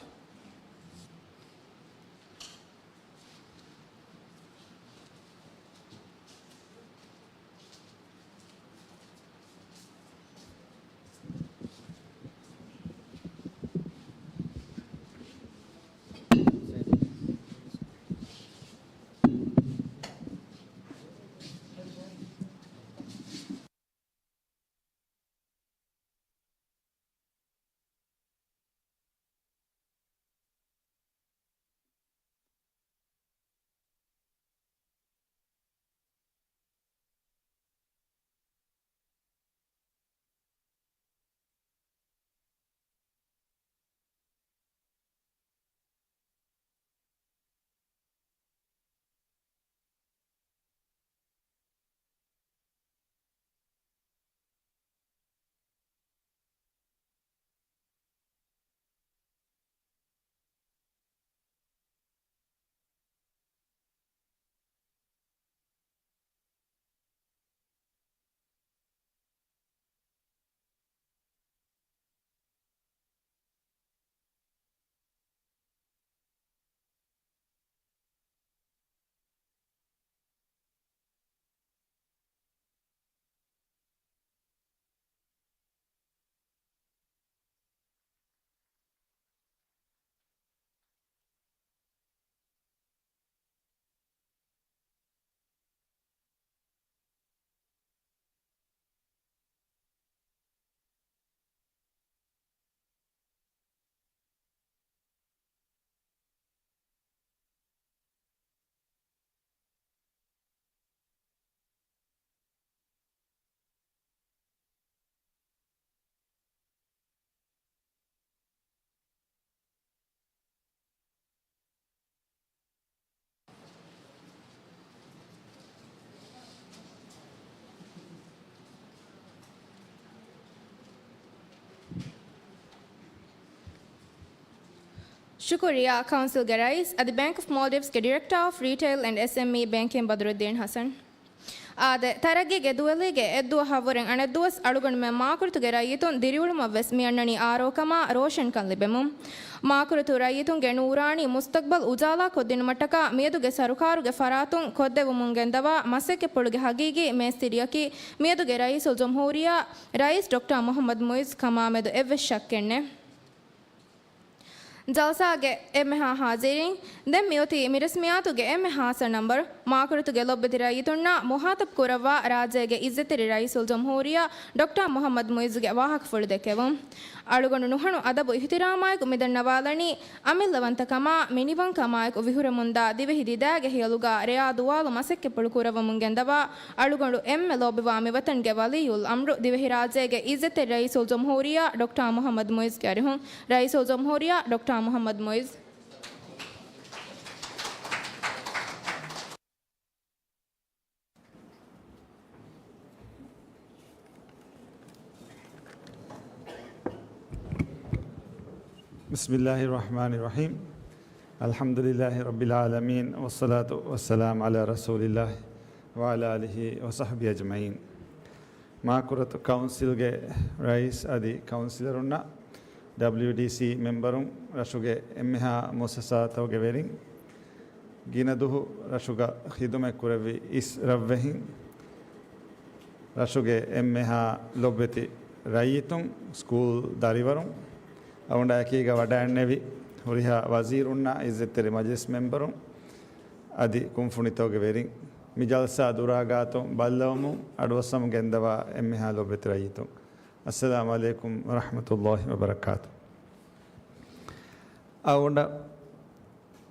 ޝުކުރިއްޔާ. ކައުންސިލްގެ ރައީސް އަދި ބޭންކް އޮފް މޯލްޑިވްސްގެ ޑިރެކްޓާ އޮފް ރީޓެއިލް އެންޑް އެސްއެމްއީ ބޭންކިން ބަދުރުއްދީން ހަސަން. އާދެ، ތަރައްގީގެ ދުވެލީގެ އެއްދުވަހަށްވުރެން އަނެއްދުވަސް އަޅުގަނޑުމެން މާކުރިތުގެ ރައްޔިތުން ދިރިއުޅުމަށްވެސް މިއަންނަނީ އާރޯކަމާ ރޯޝަންކަން ލިބެމުން. މާކުރިތު ރައްޔިތުންގެ ނޫރާނީ މުސްތަގްބަލް އުޖާލާ ކޮށްދިނުމަށްޓަކާ މިއަދުގެ ސަރުކާރުގެ ފަރާތުން ކޮށްދެވުމުން ގެންދަވާ މަސައްކަތްޕުޅުގެ ހަގީގީ މޭސްތިރިއަކީ މިއަދުގެ ރައީސުލްޖުމްހޫރިއްޔާ ރައީސް ޑޮކްޓާ މުހައްމަދު މުއިއްޒު ކަމާމެދު އެއްވެސް ޝައްކެއް ނެތް. ޖަލްސާގެ އެންމެހާ ހާޒިރީން، ދެން މިއޮތީ މިރަސްމިއްޔާތުގެ އެންމެ ހާއްސަ ނަންބަރު، މާކުރިތުގެ ލޮބުވެތި ރައްޔިތުންނާ މުހާތަބް ކުރައްވާ ރާއްޖޭގެ އިއްޒަތްތެރި ރައީސުލްޖުމްހޫރިއްޔާ ޑޮކްޓާ މުހައްމަދު މުއިއްޒުގެ ވާހަކަފުޅު ދެކެވުން. އަޅުގަނޑު ނުހަނު އަދަބު އިޙްތިރާމާއެކު މިދަންނަވާލަނީ، އަމިއްލަވަންތަކަމާ މިނިވަންކަމާއެކު ވިހުރެމުންދާ ދިވެހި ދިދާގެ ހިޔަލުގަ ރެޔާ ދުވާލު މަސައްކަތްޕުޅު ކުރައްވަމުން ގެންދަވާ، އަޅުގަނޑު އެންމެ ލޯބިވާ މިވަތަންގެ ވަލިއްޔުލް އަމްރު ދިވެހިރާއްޖޭގެ އިއްޒަތްތެރި ރައީސުލްޖުމްހޫރިއްޔާ ޑޮކްޓާ މުހައްމަދު މުއިއްޒުގެ އަރިހުން. ރައީސުލްޖުމްހޫރިއްޔާ ޑޮކްޓާ މުހައްމަދު މުއިއްޒު. بسم الله الرحمن الرحيم. الحمد لله رب العالمين، والصلاة والسلام على رسول الله وعلى آله وصحبه أجمعين. މާކުރިތު ކައުންސިލްގެ ރައީސް އަދި ކައުންސިލަރުންނަށް، ޑަބްލިޔުޑީސީ މެމްބަރުން، ރަށުގެ އެންމެހާ މުއައްސަސާތަކުގެ ވެރިން، ގިނަ ދުހު ރަށުގަ ޚިދުމަތް ކުރެއްވި އިސް ރަށްވެހިން، ރަށުގެ އެންމެހާ ލޮބުވެތި ރައްޔިތުން، ސްކޫލް ދަރިވަރުން، އަޅުގަނޑާ އެކީގަ ވަޑައިގެންނެވި ހުރިހާ ވަޒީރުންނާ، އިއްޒަތްތެރި މަޖިލިސް މެމްބަރުން އަދި ކުންފުނިތަކުގެ ވެރިން، މި ޖަލްސާ ދުރާ ގާތުން ބައްލަވަމުން އަޑުއައްސަމުން ގެންދަވާ އެންމެހާ ލޮބުވެތި ރައްޔިތުން، އައްސަލާމު ޢަލައިކުމް ވަރަޙްމަތުﷲި ވަބަރަކާތު. އަޅުގަނޑަށް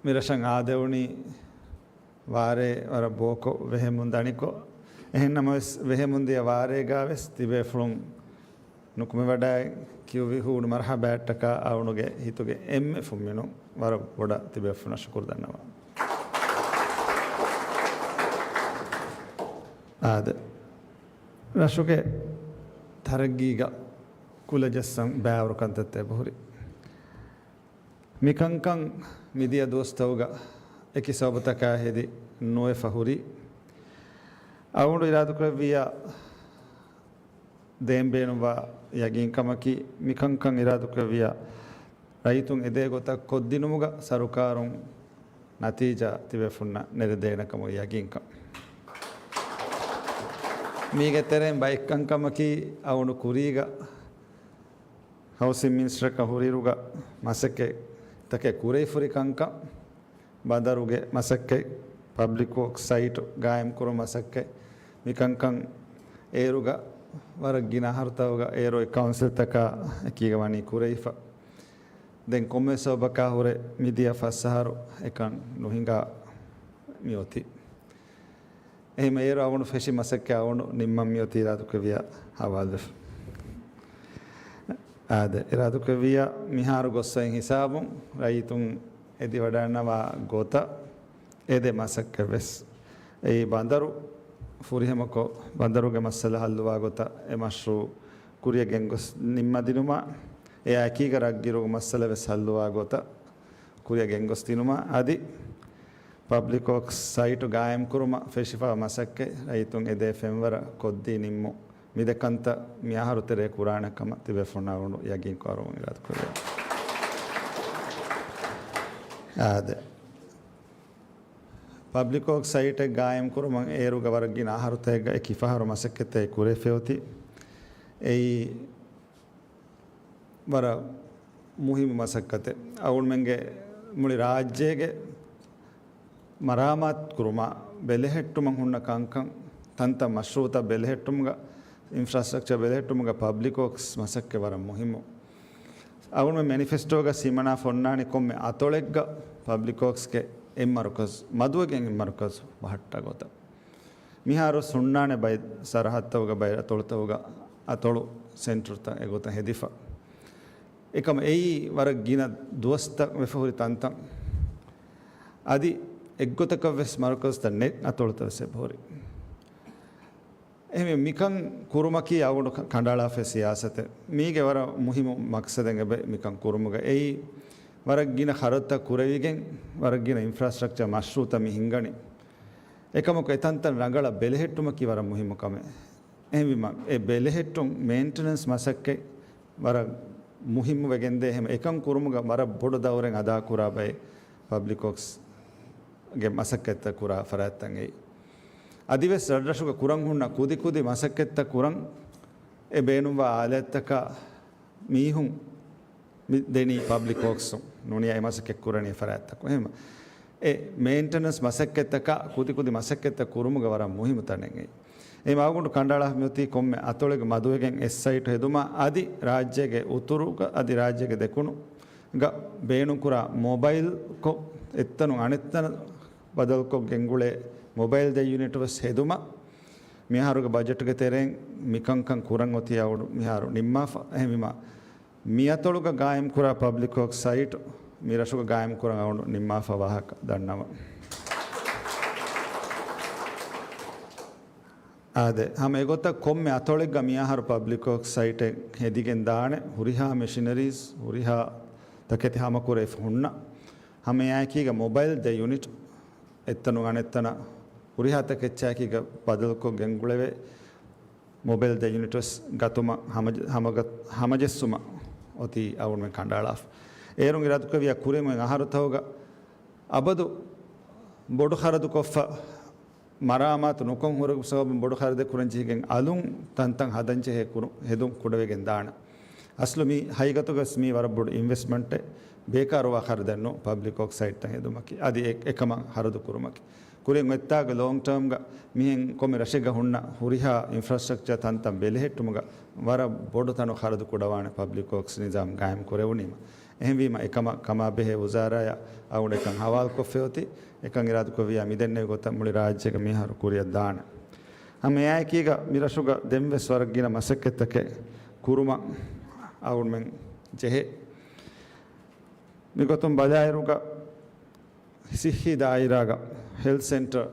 މި ރަށަށް އާދެވުނީ ވާރޭ ވަރަށް ބޯކޮށް ވެހެމުން ދަނިކޮށް. އެހެންނަމަވެސް، ވެހެމުންދިޔަ ވާރޭގާވެސް ތިބޭފުޅުން ނުކުމެވަޑައި ކިޔުވި ހޫނު މަރުޙަބާއަށްޓަކާ އަޅުގަނޑުގެ ހިތުގެ އެންމެ ފުންމިނުން ވަރަށް ބޮޑަށް ތިބޭފުޅުންނަށް ޝުކުރު ދަންނަވަން. އާދެ، ރަށުގެ ތަރައްގީގަ ކުލަ ޖައްސަން ބައިވަރު ކަންތައްތައް އެބަހުރި. މިކަންކަން މިދިޔަ ދުވަސްތަކުގަ އެކި ސަބަބުތަކާ ހެދި ނުވެފަ ހުރީ. އަޅުގަނޑު އިރާދަކުރެއްވިއްޔާ ދޭން ބޭނުންވާ ޔަގީންކަމަކީ، މިކަންކަން އިރާދަކުރެއްވިއްޔާ ރައްޔިތުން އެދޭ ގޮތަށް ކޮށްދިނުމުގަ ސަރުކާރުން ނަތީޖާ ތިބޭފުންނަށް ނެރެދޭނެކަމުގެ ޔަގީންކަން. މީގެ ތެރެއިން ބައެއް ކަންކަމަކީ، އަޅުގަނޑު ކުރީގަ ހައުސިން މިނިސްޓަރަކަށް ހުރިއިރުގަ މަސައްކަތްތަކެއް ކުރެވިފަ ހުރި ކަންކަން، ބަނދަރުގެ މަސައްކަތް، ޕަބްލިކް ވޯކްސް ސައިޓު ގާއިމްކުރުމަށް މަސައްކަތް، މިކަންކަން އޭރުގަ ވަރަށް ގިނަ އަހަރުތަކުގަ އޭރު އެ ކައުންސިލްތަކާ އެކީގަ ވަނީ ކުރެވިފަ. ދެން ކޮންމެ ސަބަބަކާ ހުރެ މިދިޔަ ފަސް އަހަރު އެކަން ނުހިނގާ މިއޮތީ. އެހެން އޭރު އަޅުގަނޑު ފެށި މަސައްކަތް އަޅުގަނޑު ނިންމަން މިއޮތީ އިރާދަކުރެއްވިއްޔާ ހަވާލުވެފަ. އާދެ، އިރާދަކުރެއްވިއްޔާ މިހާރު ގޮއްސައިން ހިސާބުން ރައްޔިތުން އެދިވަޑަންނަވާ ގޮތަށް އެދޭ މަސައްކަތްވެސް. އެއީ ބަނދަރު ފުރިހަމަކޮށް، ބަނދަރުގެ މައްސަލަ ހައްލުވާ ގޮތަށް އެ މަޝްރޫއު ކުރިއަށް ގެންގޮސް ނިންމަދިނުމަށް، އެއާ އެކީގަ ރަށްގިރުގެ މައްސަލަވެސް ހައްލުވާ ގޮތަށް ކުރިއަށް ގެންގޮސްދިނުމަށް އަދި ޕަބްލިކް ވޯކްސް ސައިޓު ގާއިމްކުރުމަށް ފެށިފައި މަސައްކަތް ރައްޔިތުން އެދޭ ފެންވަރަށް ކޮށްދީ ނިންމުން މިދެ ކަންތައް މިއަހަރު ތެރޭ ކުރާނެ ކަމަށް ތިބޭފުޅުންނާ އަޅުގަނޑު ޔަގީންކުރަމުން އިރާދަކުރެއްވިއްޔާ. އާދެ، ޕަބްލިކް ވޯކްސް ސައިޓެއް ގާއިމްކުރުމަށް އޭރުގަ ވަރަށް ގިނަ އަހަރުތަކެއްގަ އެކި ފަހަރު މަސައްކަތެއް ކުރެވިފައި އޮތީ. އެއީ ވަރަށް މުހިއްމު މަސައްކަތެއް. އަޅުގަނޑުމެންގެ މުޅި ރާއްޖޭގެ މަރާމާތު ކުރުމާ ބެލެހެއްޓުމަށް ހުންނަ ކަންކަން، ތަންތަން މަޝްރޫއުތައް ބެލެހެއްޓުމުގަ، އިންފްރާސްޓްރަކްޗަރ ބެލެހެއްޓުމުގަ ޕަބްލިކް ވޯކްސް މަސައްކަތް ވަރަށް މުހިއްމު. އަޅުގަނޑުމެން މެނިފެސްޓޯގަ ހިމަނާފަ އޮންނާނީ ކޮންމެ އަތޮޅެއްގަ ޕަބްލިކް ވޯކްސްގެ އެއް މަރުކަޒު، މަދުވެގެން އެއް މަރުކަޒު ބަހައްޓާ ގޮތަށް. މިހާރު ހުންނާނެ ބައެއް ސަރަހައްދުތަކުގަ ބައެއް އަތޮޅުތަކުގަ އަތޮޅު ސެންޓަރުތައް އެގޮތަށް ހެދިފަ. އެކަމަ އެއީ ވަރަށް ގިނަ ދުވަސްތައް ވެފަ ހުރި ތަންތަން. އަދި އެއްގޮތަކަށްވެސް މަރުކަޒުތައް ނެތް އަތޮޅުތައް ވެސް އެބަހުރި. އެހެންވެ، މިކަން ކުރުމަކީ އަޅުގަނޑު ކަ-، ކަނޑައަޅާފައި ސިޔާސަތެއް. މީގެ ވަރަށް މުހިއްމު މަޤްޞަދެއް އެބަ މިކަން ކުރުމުގަ އެއީ، ވަރަށް ގިނަ ޚަރަދުތައް ކުރެވިގެން، ވަރަށް ގިނަ އިންފްރާސްޓްރަކްޗަރ މަޝްރޫއުތައް މި ހިންގަނީ. އެކަމަކު އެތަންތަން ރަނގަޅަށް ބެލެހެއްޓުމަކީ ވަރަށް މުހިއްމު ކަމެއް. އެހެންވީމަ، އެ ބެލެހެއްޓުން، މެއިންޓެނަންސް މަސައްކަތް ވަރަށް މުހިއްމު ވެގެންދޭ. އެހެން އެކަން ކުރުމުގަ ވަރަށް ބޮޑު ދައުރެއް އަދާކުރާ ބައެއް ޕަބްލިކް ވަރކްސް ގެ މަސައްކަތްތައް ކުރާ ފަރާތްތައް އެއީ. އަދިވެސް ރަށްރަށުގަ ކުރަން ހުންނަ ކުދިކުދި މަސައްކަތްތައް ކުރަން އެ ބޭނުންވާ އާލާތްތަކާ މީހުން މި ދެނީ ޕަބްލިކް ވަރކްސް ނޫނީ އެ މަސައްކަތް ކުރަނީ ފަރާތްތަކުން. އެހެން އެ މެއިންޓެނަންސް މަސައްކަތްތަކާ ކުދިކުދި މަސައްކަތްތައް ކުރުމުގަ ވަރަށް މުހިއްމު ތަނެއް އެއީ. އެ މަގުނޑު ކަނޑައަޅާ މިއޮތީ ކޮންމެ އަތޮޅެއްގެ މަދުވެގެން އެއް ސައިޓު ހެދުމާ އަދި ރާއްޖޭގެ އުތުރުގަ އަދި ރާއްޖޭގެ ދެކުނުގަ ބޭނުންކުރާ މޮބައިލްކޮށް އެއްތަނުން އަނެއްތަނަށް ބަދަލުކޮށް ގެންގުޅޭ މޮބައިލް ދެ ޔުނިޓް ވެސް ހެދުމަށް މިއަހަރުގެ ބަޖެޓުގެ ތެރެއިން މިކަންކަން ކުރަން އޮތީ އަޅުގަނޑު މިހާރު ނިންމާފަ. އެހެންވީމަ، މިއަތޮޅުގަ ގާއިމްކުރާ ޕަބްލިކް ވަރކްސް ސައިޓު މިރަށުގަ ގާއިމްކުރަން އަޅުގަނޑު ނިންމާފަ ވާހަކަ ދަންނަވަން. އާދެ، ހަމަ އެގޮތަށް ކޮންމެ އަތޮޅެއްގަ މިއަހަރު ޕަބްލިކް ވަރކްސް ސައިޓެއް ހެދިގެން ދާނެ، ހުރިހާ މެޝިނަރީސް، ހުރިހާ ތަކެތި ހަމަކުރެވިފަ ހުންނަ، ހަމައެއާއެކީގަ މޮބައިލް ދެ ޔުނިޓް، އެއްތަނުން އަނެއްތަނަށް ހުރިހާ ތަކެއްޗާއެކީގަ ބަދަލުކޮށް ގެންގުޅެވޭ މޮބައިލް ދެ ޔުނިޓް ވެސް ގަތުމަށް ހަމަޖެ-، ހަމަގަ-، ހަމަޖެއްސުމަށް އޮތީ އަޅުގަނޑުމެން ކަނޑައަޅާފަ. އޭރުން އިރާދަކުރެއްވިއްޔާ ކުރިން އޮތް އަހަރުތަކުގަ އަބަދު ބޮޑު ޚަރަދުކޮށްފަ، މަރާމާތު ނުކޮށް ހުރެ ސަބަބުން ބޮޑު ޚަރަދެއް ކުރަން ޖެހިގެން އަލުން ތަންތަން ހަދަން ޖެހޭ ކުރު-، ހެދުން ކުޑަވެގެން ދާނެ. އަސްލު މި ހަގީގަތުގަވެސް މީ ވަރަށް ބޮޑު އިންވެސްޓްމަންޓެއް، ބޭކާރުވާ ޚަރަދެއް ނޫން ޕަބްލިކް ވަރކްސް ސައިޓްތައް ހެދުމަކީ، އަދި އެ-، އެކަމަށް ޚަރަދު ކުރުމަކީ. ކުރިން އޮތްތާގަ ލޯންގް ޓާމްގަ މިހެން ކޮންމެ ރަށެއްގަ ހުންނަ ހުރިހާ އިންފްރާސްޓްރަކްޗާ ތަންތަން ބެލެހެއްޓުމުގަ ވަރަށް ބޮޑު ތަނު ޚަރަދު ކުޑަވާނެ ޕަބްލިކް ވަރކްސް ނިޒާމް ގާއިމް ކުރެވުނީމަ. އެހެންވީމަ އެކަމަށް ކަމާބެހޭ ވުޒާރާޔަށް އަޅުގަނޑު އެކަން ހަވާލުކޮށްފައި އޮތީ، އެކަން އިރާދަކުރެއްވިއްޔާ މިދެންނެވި ގޮތަށް މުޅި ރާއްޖޭގަ މިހާރު ކުރިއަށް ދާނެ. ހަމައެއާއެކީގަ މިރަށުގަ ދެންވެސް ވަރަށް ގިނަ މަސައްކަތްތަކެއް ކުރުމަށް އަޅުގަނޑުމެން ޖެހޭ. މިގޮތުން ބަލާއިރުގަ ސިއްހީ ދާއިރާގަ ހެލްތް ސެންޓަރ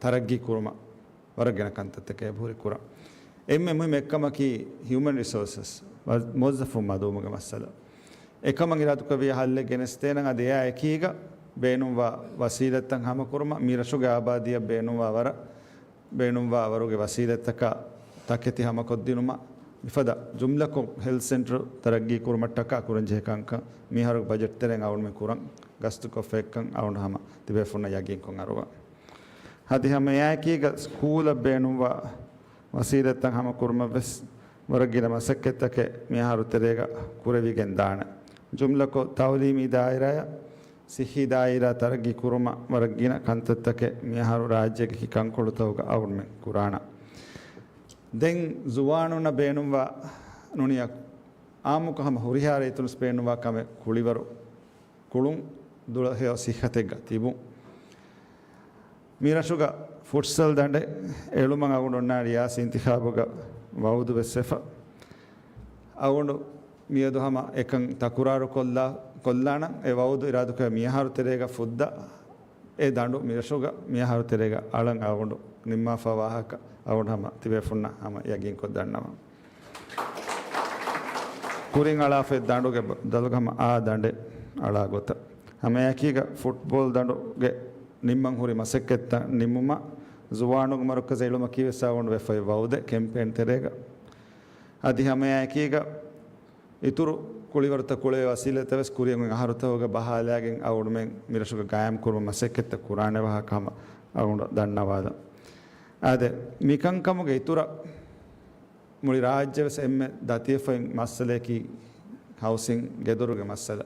ތަރައްގީ ކުރުމަށް ވަރަށް ގިނަ ކަންތައްތަކެއް އެބަހުރި ކުރަން. އެންމެ މުހިއްމު އެއްކަމަކީ ހިއުމަން ރިސޯސަސް، މުވައްޒަފުން މަދުވުމުގެ މައްސަލަ. އެކަމަށް އިރާދަކުރެއްވިއްޔާ ހައްލެއް ގެނެސްދޭނަން. އަދި އެއާ އެކީގަ ބޭނުންވާ ވަސީލަތްތައް ހަމަކުރުމަށް މި ރަށުގެ އާބާދީއަށް ބޭނުންވާ ވަރަށް ބޭނުންވާ ވަރުގެ ވަސީލަތްތަކާ ތަކެތި ހަމަކޮށްދިނުމަށް މިފަދަ ޖުމްލަކޮށް ހެލްތް ސެންޓަރު ތަރައްގީ ކުރުމަށްޓަކާ ކުރަންޖެހޭ ކަންކަން މިހާރު ބަޖެޓް ތެރެއިން އަޅުގަނޑުމެން ކުރަން ގަސްތުކޮށްފައިކަން އަޅުގަނޑު ހަމަ ތިބޭފުންނަށް ޔަގީންކޮށް އަރުވަން. އަދި ހަމައެއާއެކީގަ ސްކޫލަށް ބޭނުންވާ ވަސީލަތްތައް ހަމަކުރުމަށްވެސް ވަރަށް ގިނަ މަސައްކަތްތަކެއް މިހާރު ތެރޭގަ ކުރެވިގެން ދާނެ. ޖުމްލަކޮށް ތައުލީމީ ދާއިރާއަށް ސިއްހީ ދާއިރާ ތަރައްގީ ކުރުމަށް ވަރަށް ގިނަ ކަންތައްތަކެއް މިއަހަރު ރާއްޖޭގެ ކަންކޮޅުތަކުގަ އަޅުގަނޑުމެން ކުރާނަން. ދެން ޒުވާނުންނަށް ބޭނުންވާ ނޫނީ އާއްމުކޮށް ހަމަ ހުރިހާ ރައްޔިތުންވެސް ބޭނުންވާ ކަމެއް ކުޅިވަރު ކުޅުން ދުޅަހެޔޮ ސިއްހަތެއްގަ ތިބުން. މި ރަށުގަ ފުޓްސަލް ދަނޑެއް އެޅުމަށް އަޅުގަނޑު އޮންނާނީ ރިޔާސީ އިންތިޚާބުގަ ވައުދު ވެސް ވެފަ. އަޅުގަނޑު މިއަދު ހަމަ އެކަން ތަކުރާރު ކޮށްލާ، ކޮށްލާނަން. އެ ވައުދު އިރާދަކުރެ މިއަހަރު ތެރޭގަ ފުއްދާ އެ ދަނޑު މިރަށުގަ މިއަހަރު ތެރޭގަ އަޅަން އަޅުގަނޑު ނިންމާފަ ވާހަކަ އަޅުގަނޑު ހަމަ ތިބޭފުންނަށް ހަމަ ޔަގީންކޮށް ދަންނަވަން. ކުރިން އަޅާފައި ދަނޑުގެ ބަ-، ދަލުގަ ހަމަ އާ ދަނޑެއް އަޅާ ގޮތަށް. ހަމައެކީގަ ފުޓްބޯލް ދަނޑުގެ ނިންމަން ހުރި މަސައްކަތްތައް ނިންމުމަށް ޒުވާނުންގެ މަރުކަޒަށް އެޅުމަކީ ވެސް އަޅުގަނޑު ވެފައި ވައުދެއް ކެމްޕޭން ތެރޭގަ. އަދި ހަމައެކީގަ އިތުރު ކުޅިވަރުތައް ކުޅެވޭ ވަސީލަތްތައް ވެސް ކުރިއަށް އޮތް އަހަރުތަކުގަ ބަހާލާގެން އަޅުގަނޑުމެން މިރަށުގަ ގާއިމް ކުރުމަށް މަސައްކަތްތައް ކުރާނެ ވާހަކަ ހަމަ އަޅުގަނޑު ދަންނަވާލަން. އާދެ، މިކަންކަމުގެ އިތުރަށް މުޅި ރާއްޖެ ވެސް އެންމެ ދަތިވެފައި މައްސަލަޔަކީ ހައުސިން، ގެދޮރުގެ މައްސަލަ.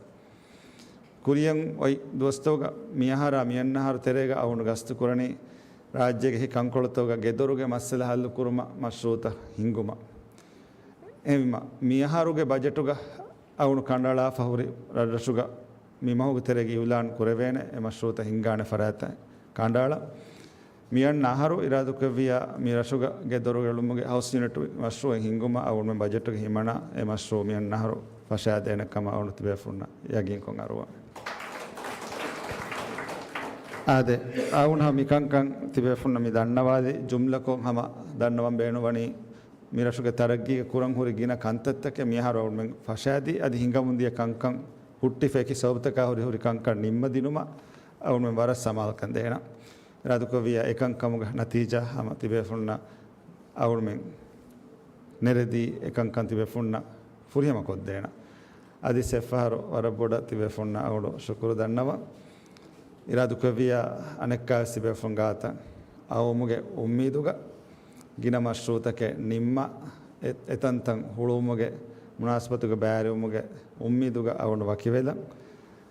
ކުރިއަށް އޮތް ދުވަސްތަކުގަ މިއަހަރާ މިއަންނަ އަހަރު ތެރޭގަ އަޅުގަނޑު ގަސްތު ކުރަނީ ރާއްޖޭގެ ހި ކަންކޮޅުތަކުގަ ގެދޮރުގެ މައްސަލަ ހައްލު ކުރުމަށް މަޝްރޫއުތައް ހިންގުމަށް. އެހެންވީމަ، މިއަހަރުގެ ބަޖެޓުގަ އަޅުގަނޑު ކަނޑައަޅާފަ ހުރި ރަށްރަށުގަ މި މަހުގެ ތެރޭގަ އިއުލާން ކުރެވޭނެ އެ މަޝްރޫއުތައް ހިންގާނެ ފަރާތްތައް ކަނޑައަޅާ. މިއަންނަ އަހަރު އިރާދަކުރެއްވިއްޔާ މި ރަށުގަ ގެދޮރު އެޅުމުގެ ހައުސް ޔުނިޓް މަޝްރޫއެއް ހިންގުމަށް އަޅުގަނޑުމެން ބަޖެޓުގަ ހިމަނާ އެ މަޝްރޫއު މިއަންނަ އަހަރު ފަށާދޭނެ ކަމަށް އަޅުގަނޑު ތިބޭފުންނަށް ޔަގީންކޮށް އަރުވަން. އާދެ، އަޅުގަނޑު މިކަންކަން ތިބޭފުންނަށް މި ދަންނަވާލި ޖުމްލަކޮށް ހަމަ ދަންނަވަން ބޭނުންވަނީ މި ރަށުގެ ތަރައްގީގަ ކުރަން ހުރި ގިނަ ކަންތައްތަކެއް މިއަހަރު އަޅުގަނޑުމެން ފަށާދީ އަދި ހިނގަމުންދިޔަ ކަންކަން ހުއްޓިފަ އެކި ސަބަބުތަކާ ހުރި ހުރި ކަންކަން ނިންމަދިނުމަށް އަޅުމެން ވަރަށް ސަމާލުކަން ދޭނަން. އިރާދަކުރެއްވިއްޔާ އެކަންކަމުގެ ނަތީޖާ ހަމަ ތިބޭފުންނަށް އަޅުމެން ނެރެދީ އެކަންކަން ތިބޭފުންނަށް ފުރިހަމަ ކޮށްދޭނަން. އަދި އެއްފަހަރު ވަރަށް ބޮޑަށް ތިބޭފުންނަށް އަޅު ޝުކުރު ދަންނަވަން. އިރާދަކުރެއްވިއްޔާ އަނެއްކާވެސް ތިބޭފުން ގާތަށް އައުމުގެ އުއްމީދުގަ ގިނަ މަޝްރޫއުތަކެއް ނިންމާ، އެ-، އެތަންތަން ހުޅުވުމުގެ މުނާސަބަތުގަ ބައިވެރިވުމުގެ އުއްމީދުގަ އަޅުން ވަކިވެލަން.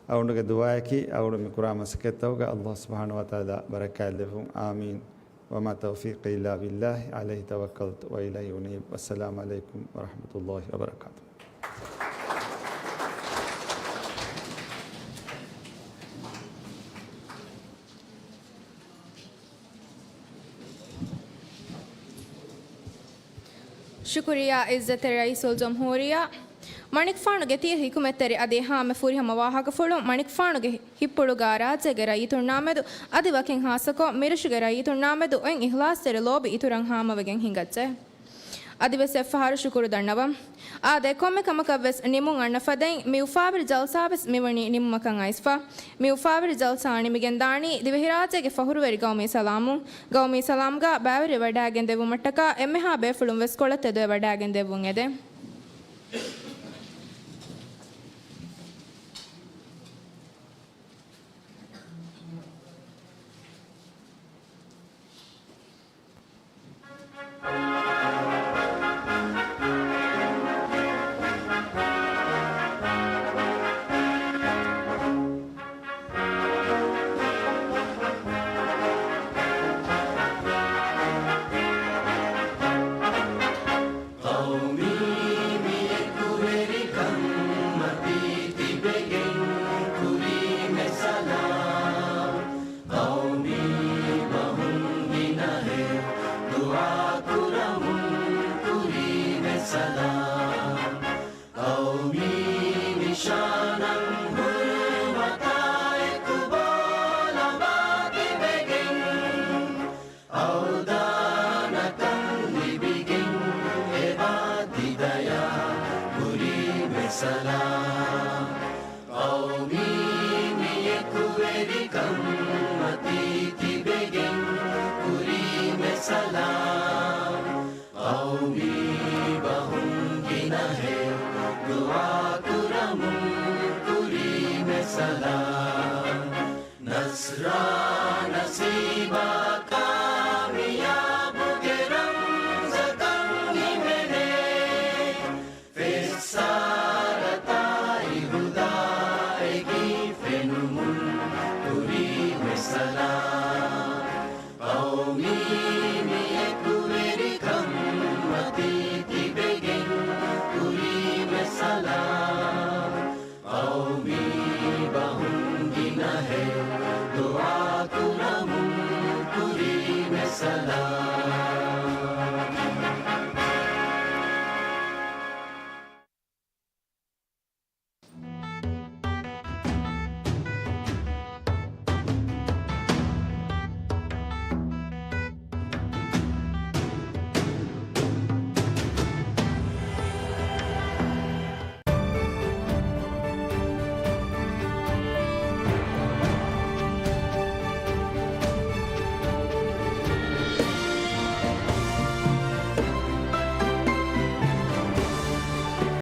އަޅުންގެ ދުޢާއަކީ އަޅުން މި ކުރާ މަސައްކަތްތަކުގަ ﷲ ސުބްޙާނަހޫ ވަތަޢާލާ ބަރަކާތް ދެއްވުން. އާމީން. وما توفيقي إلا بالله عليه توكلت وإليه أنيب. والسلام عليكم ورحمة الله وبركاته. ޝުކުރިއްޔާ ޢިއްޒަތްތެރި ރައީސުލްޖުމްހޫރިއްޔާ. މަނިކުފާނުގެ ތިޔަ ޙިކުމަތްތެރި އަދި ހާމަ ފުރިހަމަ ވާހަކަފުޅުން މަނިކުފާނުގެ ހި-، ހިތްޕުޅުގަ ރާއްޖޭގެ ރައްޔިތުންނާމެދު އަދި ވަކިން ހާއްސަކޮށް މިރަށުގެ ރައްޔިތުންނާމެދު އޮތް އިޚްލާޞްތެރި ލޯބި އިތުރަށް ހާމަވެގެން ހިނގައްޖެ. އަދިވެސް އެއްފަހަރު ޝުކުރު ދަންނަވަން. އާދެ، ކޮންމެ ކަމަކަށްވެސް ނިމުން އަންނަ ފަދައިން މި އުފާވެރި ޖަލްސާވެސް މިވަނީ ނިމުމަކަށް އައިސްފަ. މި އުފާވެރި ޖަލްސާ ނިމިގެން ދާނީ ދިވެހިރާއްޖޭގެ ފަޚުރުވެރި ގައުމީ ސަލާމުން. ގައުމީ ސަލާމްގަ ބައިވެރިވެވަޑައިގެން ދެއްވުމަށްޓަކާ އެންމެހާ ބޭފުޅުން ވެސް ކޮޅަށް ތެދުވެވަޑައިގެން ދެއްވުން އެދެން. ޤައުމީ މި އެކުވެރިކަން މަތީ ތިބެގެން ކުރީމެ ސަލާމް. ޤައުމީ ބަހުން ގިނަހެއް ދުޢާ ކުރަމުން ކުރީމެ ސަލާމް. ޤައުމީ ނިޝާނަށް ހުރުމަތާ އެކު ބޯ ލަނބާ ތިބެގެން، އަވްދާނަކަން ލިބިގެން އެބާ ތި ދަޔާ ކުރީމެ ސަލާމް. ޤައުމީ މި އެކުވެރިކަން މަތީ ތިބެގެން ކުރީމެ ސަލާމް. ޤައުމީ ބަހުން ގިނަހެއް ދުޢާ ކުރަމުން ކުރީމެ ސަލާމް. ނަޞްރާ ނަސީބާ ކާމިޔާބުގެ ރަމްޒަކަށް ހިމެނޭ. ފެއްސާރަތާއި ހުދާއެކީ ފެނުމުން ކުރީމެ ސަލާމް. ޤައުމީ މި އެކުވެރިކަން މަތީ ތިބެގެން ކުރީމެ ސަލާމް. ޤައުމީ ބަހުން ގިނަހެއް ދުޢާ ކުރަމުން ކުރީމެ ސަލާމް.